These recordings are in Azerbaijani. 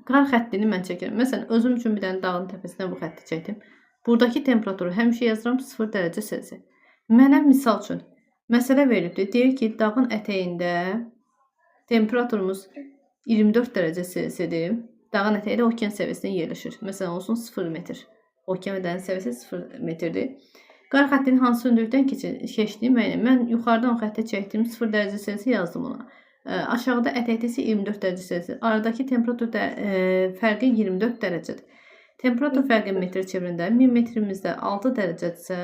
Qar xəttini mən çəkirəm. Məsələn, özüm üçün bir dənə dağın təpəsinə bu xətti çəkdim. Buradakı temperaturu həmişə yazıram 0 dərəcə Selsi. Mənə misal üçün məsələ verilibdir. Deyir ki, dağın ətəyində temperaturumuz 24 dərəcə Selsidir. Dağın ətəyi də okean səviyyəsində yerləşir. Məsələn, olsun 0 metr. Okean və dəniz səviyyəsi 0 metrdir. Qar xəttinin hansı hündürlükdən keçdiyini müəyyən. Mən yuxarıdan o xətti çəkdim, 0 dərəcə Selsi yazdım ona. Aşağıda ətəkdə isə 24 dərəcə Selsi. Aradakı temperatur fərqi 24 dərəcədir. Temperatur fərqi metr çevrində 1000 metrimizdə 6 dərəcədirsə,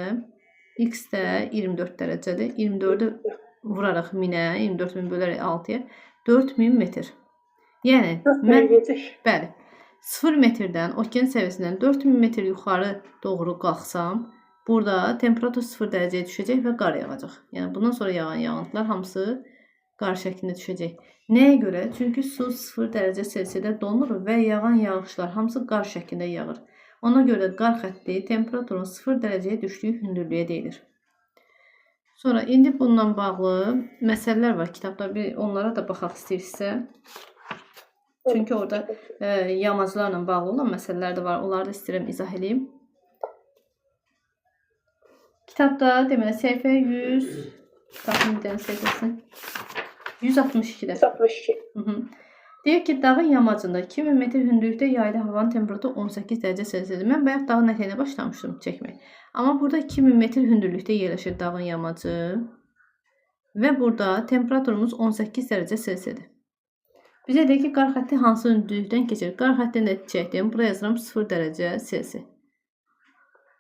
x də 24 dərəcədir. 24-ü vuraraq 1000-ə, 24.000 bölərək 6-ya 4000 metr. Yəni mən bəli, 0 metrdən okean səviyyəsindən 4000 metr yuxarı doğru qalxsam, burada temperatur 0 dərəcəyə düşəcək və qar yağacaq. Yəni bundan sonra yağan yağıntılar hamısı qar şəklində düşəcək. Nəyə görə? Çünki su 0 dərəcə Selsidə donur və yağan yağışlar hamısı qar şəklində yağır. Ona görə qar xətti temperaturun 0 dərəcəyə düşdüyü hündürlüyə deyilir. Sonra indi bununla bağlı məsələlər var kitabda. Bir onlara da baxaq istəyirsə. Çünki orada yamaclarla bağlı olan məsələlər də var. Onları da istəyirəm izah eləyim. Kitabda deməli səhifə 100, tapın bir dənə səhifəsini. 162-də. 162. Hı -hı. Deyir ki, dağın yamacında 2000 metr hündürlükdə yayda havanın temperaturu 18 dərəcə Selsidir. Mən bayaq dağın ətəyinə başlamışdım çəkmək. Amma burada 2000 metr hündürlükdə yerləşir dağın yamacı. Və burada temperaturumuz 18 dərəcə Selsidir. Bizə deyir ki, qar xətti hansı hündürlükdən keçir? Qar xəttini də çəkdim. Buraya yazıram 0 dərəcə Selsi.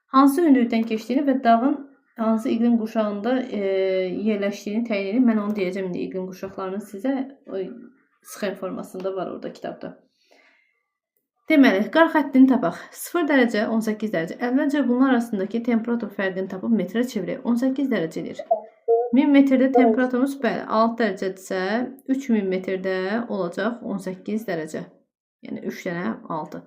Hansı hündürlükdən keçdiyini və dağın hansı iqlim qurşağında yerləşdiyini təyin edin. Mən onu deyəcəm indi iqlim qurşaqlarını sizə. O sxem formasında var orada kitabda. Deməli, qar xəttini tapaq. 0 dərəcə, 18 dərəcə. Əvvəlcə bunlar arasındakı temperatur fərqini tapıb metrə çevirək. 18 dərəcə edir. 1000 metrdə temperaturumuz bəli 6 dərəcədirsə, 3000 metrdə olacaq 18 dərəcə. Yəni 3 dənə 6.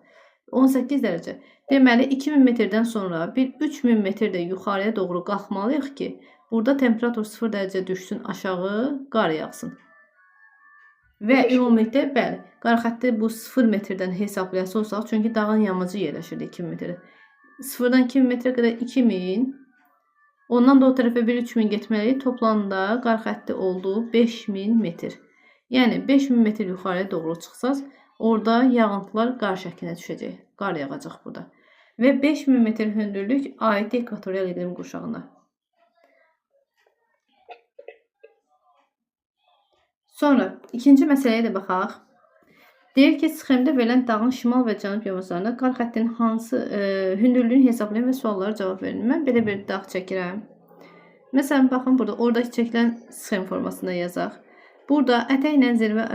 18 dərəcə. Deməli 2000 metrdən sonra bir 3000 metr də yuxarıya doğru qalxmalıyıq ki, burada temperatur 0 dərəcə düşsün aşağı, qar yağsın. Və ümumilikdə bəli, qar xətti bu 0 metrdən hesablayası olsaq, çünki dağın yamacı yerləşirdi 2000 metrdə. 0-dan 2000 metrə qədər 2000, ondan da o tərəfə bir 3000 getməliyik. Toplamda qar xətti oldu 5000 metr. Yəni 5000 metr yuxarıya doğru çıxsaz, orada yağıntılar qar şəklində düşəcək. Qar yağacaq burada. Və 5000 metr hündürlük aiddir ekvatorial iqlim qurşağına. Sonra ikinci məsələyə də baxaq. Deyir ki, sxemdə verilən dağın şimal və cənub yamaclarında qar xəttinin hansı hündürlüyünü hesablayın və suallara cavab verin. Mən belə bir dağ çəkirəm. Məsələn, baxın burada oradakı çəkilən sxem formasında yazaq. Burada ətəklə zirvə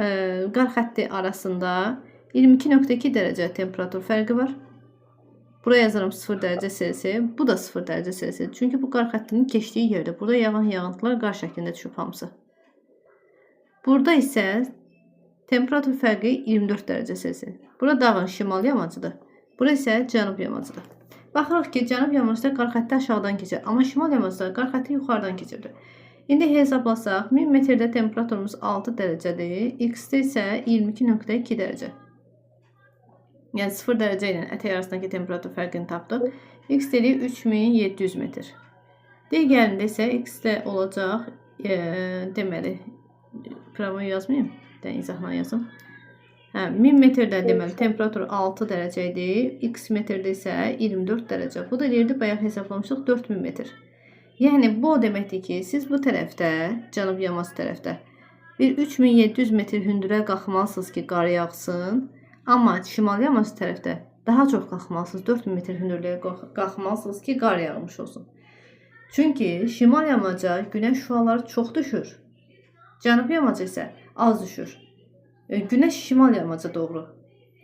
qar xətti arasında 22.2 dərəcə temperatur fərqi var. Buraya yazıram 0 dərəcə Selsi. Bu da 0 dərəcə Selsi. Çünki bu qar xəttinin keçdiyi yerdə. Burada yağan yağıntılar qar şəklində düşüb hamısı. Burada isə temperatur fərqi 24 dərəcə Selsi. Bura dağın şimal yamacıdır. Bura isə cənub yamacıdır. Baxırıq ki, cənub yamacda qar xətti aşağıdan keçir, amma şimal yamacda qar xətti yuxarıdan keçirdir. İndi hesablasaq, 1000 metrdə temperaturumuz 6 dərəcədir, x-də isə 22.2 dərəcə. Yəni 0 dərəcə ilə ətək arasındakı temperatur fərqini tapdıq. X dedik 3700 metr. Digərində isə x-də olacaq, deməli, pravoyu yazmayım, bir dənə izahla yazım. Hə, 1000 metrdə deməli temperatur 6 dərəcə idi, x metrdə isə 24 dərəcə. Bu da deyirdi, bayaq hesablamışdıq 4000 metr. Yəni bu o deməkdir ki, siz bu tərəfdə, cənub yamaç tərəfdə bir 3700 metr hündürə qalxmalısınız ki, qar yağsın. Amma şimal yamaç tərəfdə daha çox qalxmalısınız, 4000 metr hündürlüyə qalxmalısınız ki, qar yağmış olsun. Çünki şimal yamaca günəş şüaları çox düşür. Cənub yamaca isə az düşür. Günəş şimal yamaca doğru,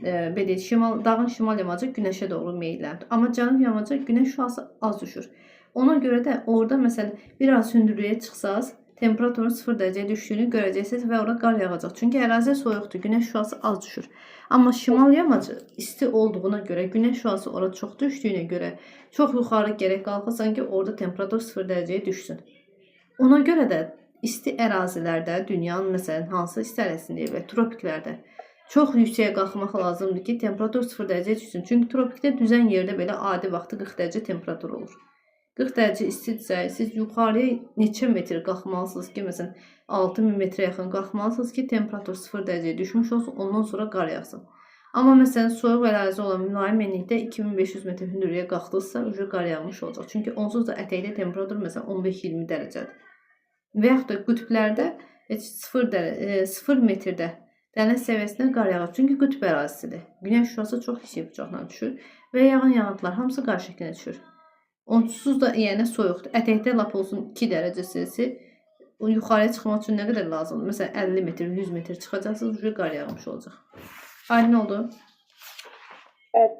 belə deyək, dağın şimal yamacı günəşə doğru meyllənir. Amma cənub yamaca günəş şüası az düşür. Ona görə də orada məsələn biraz hündürlüyə çıxsaz, temperaturun 0 dərəcəyə düşdüyünü görəcəksiniz və ora qar yağacaq. Çünki ərazi soyuqdur, günəş şüası az düşür. Amma şimal yamacı isti olduğuna görə, günəş şüası ora çox düşdüyünə görə çox yuxarı gərək qalxasan ki, orada temperatur 0 dərəcəyə düşsün. Ona görə də isti ərazilərdə, dünyanın məsələn hansı isti ərazisində və tropiklərdə Çox yüksəyə qalxmaq lazımdır ki, temperatur 0 dərəcəyə düşsün. Çünki tropikdə düzən yerdə belə adi vaxtı 40 dərəcə temperatur olur. 40 dərəcə istidirsə, siz yuxarıya neçə metr qalxmalısınız ki, məsələn 6000 metrə yaxın qalxmalısınız ki, temperatur 0 dərəcəyə düşmüş olsun, ondan sonra qar yağsın. Amma məsələn soyuq ərazi olan mülayim enlikdə 2500 metr hündürlüyə qalxdıqsa, ucu qar yağmış olacaq. Çünki onsuz da ətəkdə temperatur məsələn 15-20 dərəcədir. Və yaxud da qütblərdə heç 0 metrdə dəniz səviyyəsində qar yağır. Çünki qütb ərazisidir. Günəş şüası çox kiçik bucaqdan düşür və yağan yağıntılar hamısı qar şəklində düşür. Onsuz da yəni soyuqdur. Ətəkdə lap olsun 2 dərəcə Selsi. O yuxarıya çıxmaq üçün nə qədər lazımdır? Məsələn 50 metr, 100 metr çıxacaqsınız, ucu qar yağmış olacaq. Aydın oldu? Evet.